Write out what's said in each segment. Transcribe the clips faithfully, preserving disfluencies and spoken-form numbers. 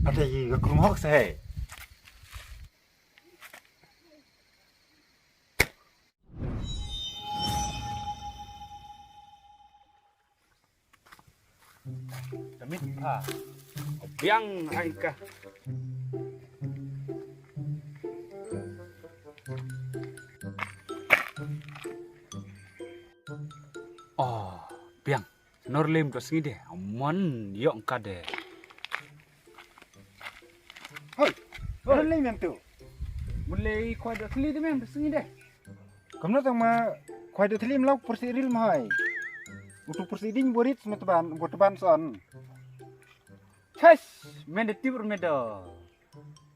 Ate yi ga krung hok se. Damit ha. Biang ai ka. Oh, biang. Nor lem to sngi de. Mon yok ka de. Hoi. Nor lem em tu. Mulai koi do thli de mem to sngi de. Kamno tang ma khwai da thlim lok pyrsi ril ma hai. Utu pyrsi ding borit me tban bo tban son. Chas, men da tip me da.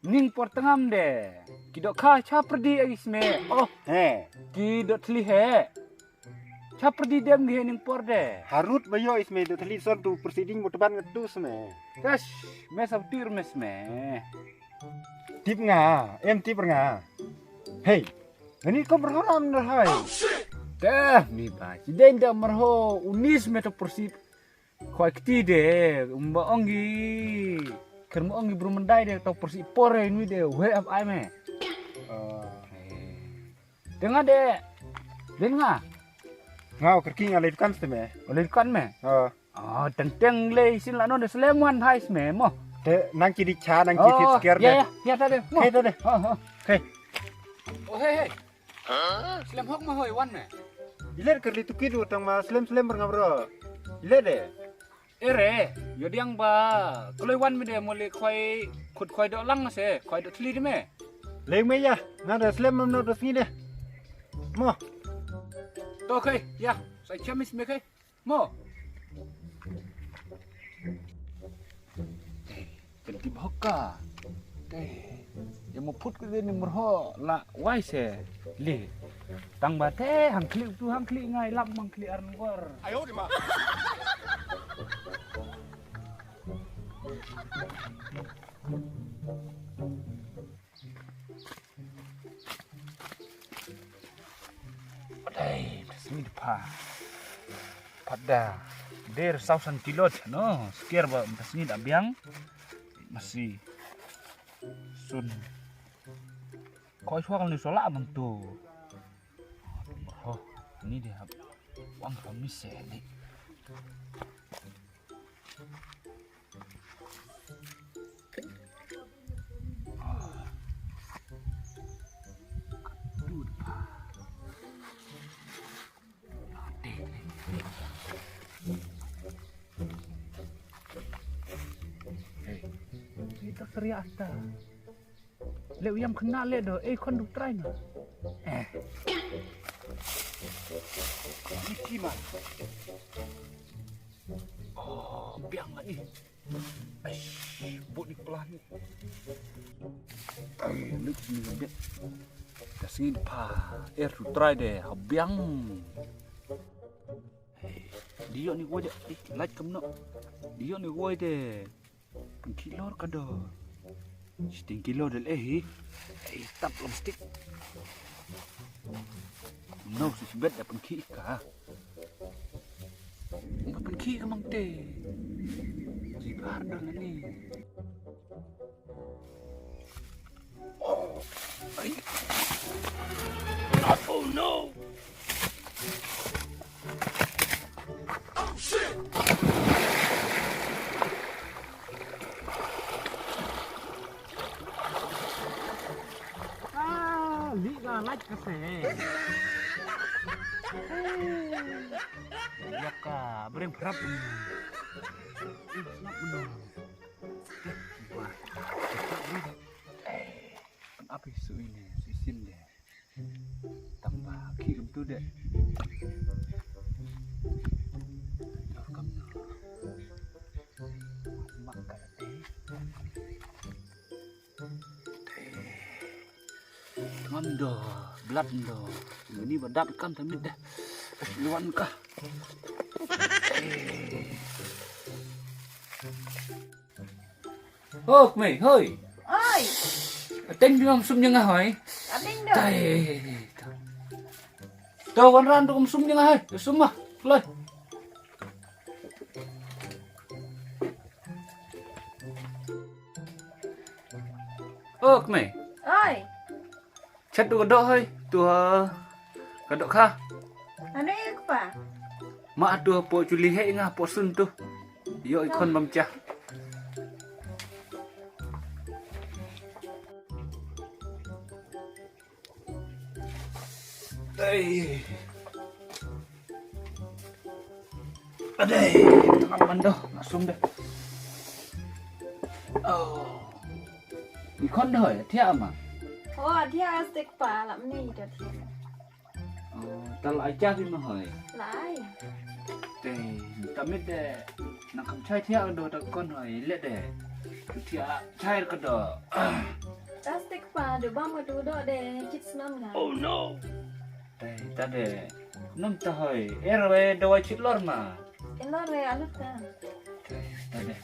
Ning por tengam de. Ki dok kha cha perdi agi sme. Oh, he. Ki dok thli he. Cha perdi dem gi he ning por de. Harut ba yo isme dok thli son tu pyrsi ding bo tban ngetu sme. Chas, me sa tir me sme. Tip nga, em tip nga. Hei, ani ko merho ram dah hai. Dah mi ba, si den da merho unis me to persip. Khoi kti de, umba ong gi. Ker mo ong gi bru mendai de to persip pore ni de, we ap ai me. Oh. Denga de. Denga. Nga o kerki nga le dukan ste me. O le dukan me. Oh. Oh, teng teng le sin la no de slem wan hai sme mo. Te nang ki di cha nang ki fit sker de. Ya ya ya ta de. Mo. Hey ta de. Oh oh. Hey. Oh hey hey. Slem hok ma hoi wan me. Ilet ker li tukit u tang ma slem slem ber ngabro. Ilet de. Ere, yo diang ba. Kloi wan me de mo le khoi khut khoi do lang se, khoi do thli de me. Leng me ya, nga da slem mam no do sngi de. Mo. To khoi, ya, sai chamis me khoi. Mo. Kan tip hoka. Te. Ya mo put ke ni merho la wai se. Li. Tang ba te hang klik tu hang klik ngai lap mang klik arn gor. Ayo di ma. Dai, ta sngi da pha. Pha da. Der sausan kilo no. Sker ba ta sngi da biang. Masi. Sun. Koi suak ni sola bang tu. Oh, ni dia. Wang kami seli. Kita seri asta. Le uyam kena le do, eh kon du try no. Eh. Iki man. Oh, biang lagi. Aish, but ni pelan ni. Ai, lut ni lembek. Ka sngin pha, er tu trai de, ha biang. Hey, dio ni woi de, eh, lait kam no. Dio ni woi de. Pynkhih lor ka dor. Shiteng kilo de le hi. Ei, tap long stick. No, si sibet da pynkhih ka. Nga pynkhih ka mang te. Jibar dor na ni. Oh, ai. Oh no. Ah, li nga lait ka se. Yak ka bring prap. Ih, snap benar. Wah. Ap isu ini, sisin deh. Tambah ki tu deh. Dah kam. Makan deh. Ngam do, blood do. Ini badat kam tamit deh. Luan ka. Oh, kmei, hoi. Oi. Ateng bi ngam sum nyanga hoi. Ateng do. Tai. To wan ran to ngam sum nyanga hoi. Sum mah. Kloi. O kmie. Oi. Chat tu ka doh hoi. Tu ha ka doh kha. Ane ek pa. Ma tu ha po chuli hei nga po sun tu. Yo ikon bam cha. Dei. Adei, tang ban doh, nga sum deh. Oh. Ikon doh, ya, thiah ma. Oh, thiah stek pa, lap ni, dah thiah. Oh, tal aja di ma hoi. Lai. Dei, tamit deh. Nang kam chai thiah doh ta kon hoi, let deh. Thiah chai ka doh. Plastic pa, doh bam ka tu doh deh, chit snom na. Oh no. Dei, ta deh. Num ta hoi. Er we dawai chit lor ma. Elor we alut ta. Dei, ta deh.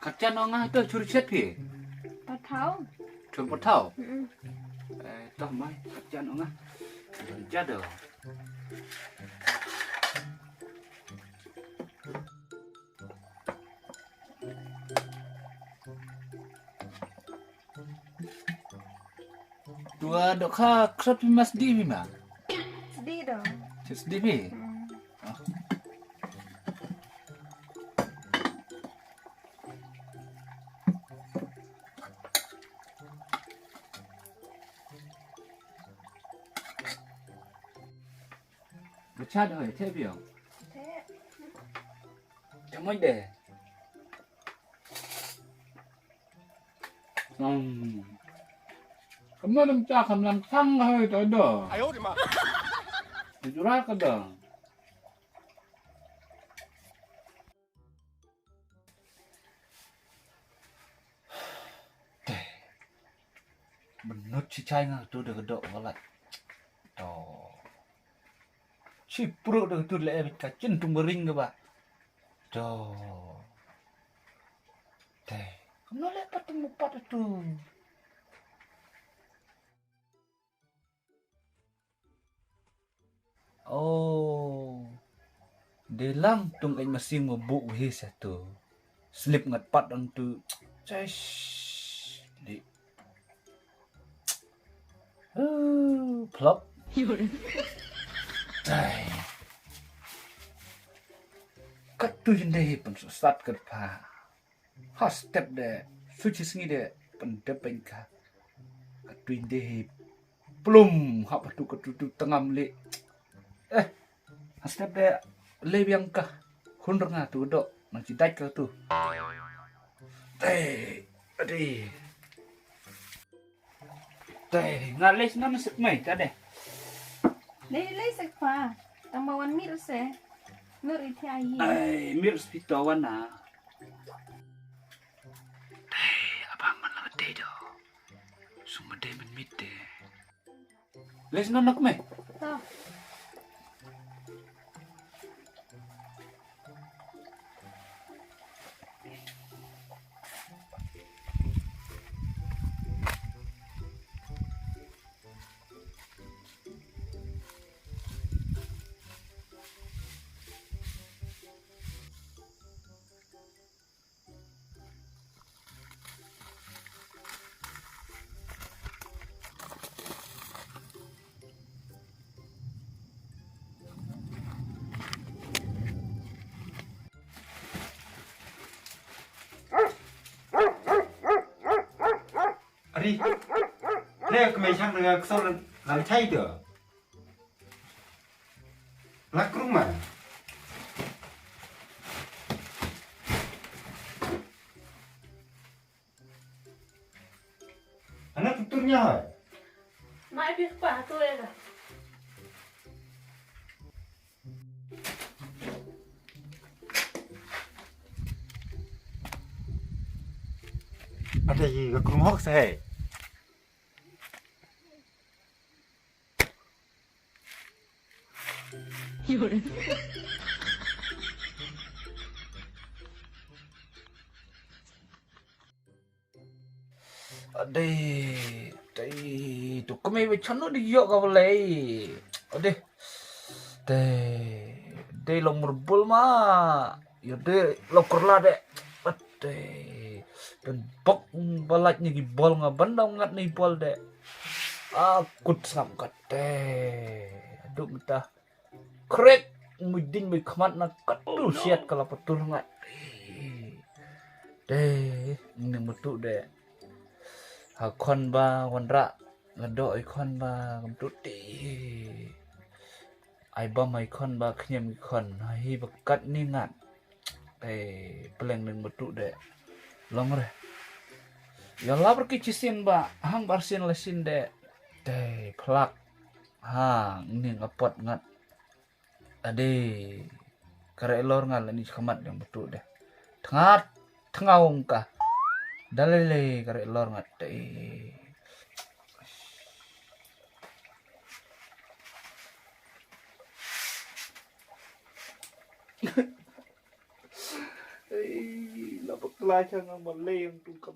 Khat jan ong nga to chur chet phi. Pathau. Chur pathau. Mm. Eh, to mai khat jan ong nga. Jan do. Tua dok ha krap mas di mi ma. Sdi do. Sdi mi. Hmm. Oh. Bachat hoi, te biong. Te. Te moi de. Hmm. Kamna dam cha kamna sang hoi to do. Ayo di ma. Jura ka do. Te. Benut chichai nga tu de kedok walai. To. Chi pro de tu le ka chin tung bering ke ba. To. Te. Kamno le pat tu mupat tu. Oh. Delang tung ej masing mo bu hi sa tu. Slip ngat pat ang tu. Chais. Di. Uh, plop. Dai. Kat tu jende hi pun sat kat pa. Ha step de, suchi sngi de, pyndep pyn ka. Ka twin de hi, plum, ha patu ka tu tu tengam le. Eh, ha step de, le biang ka. Hun rnga tu do, nang ci dai ka tu. Te, ade. Te, nga les na masuk mai, ta de. Lei lei sek pa. Tang ba wan mir se. Mir i thia i. Ai, mir spito wan na. Te, abang man la de do. Suma de man mit de. Les na nok me. To. Ari, ne ka mei chang na ka ksor lang chai tu. Lak rumah. Anak tutur nya hai. Mai bih pa tu ya. Ada ye ka rumah saya. Ade, ade, tu kami be chanu di yok ka balai. Ade, ade, ade lo murbul ma. Yo de lo kurla de. Te. Don bok ba lait na ki bol nga ban dang ngat na i bol de. A kut sngap kat te. Duk mynta. Krek mui ding mui khmat na katu siat ka la patur ngat. Te. Ning myntu de. Ha khon ba wanrah nga doh i khon ba myntu te. Ai bam ai khon ba khñiam i khon ha hi ba kat ni ngat. Te pleng ning myntu de. Long re. Ïa lap re ki chisin ba hang bar sin la sin de. Te phlak. Ha ning apot ngat. Ade. Kare lor ngat la ni khmat yang betul deh. Tngat tngau ka. Dalele kare lor ngat te. Ei, la bakla chang ma leng tu ka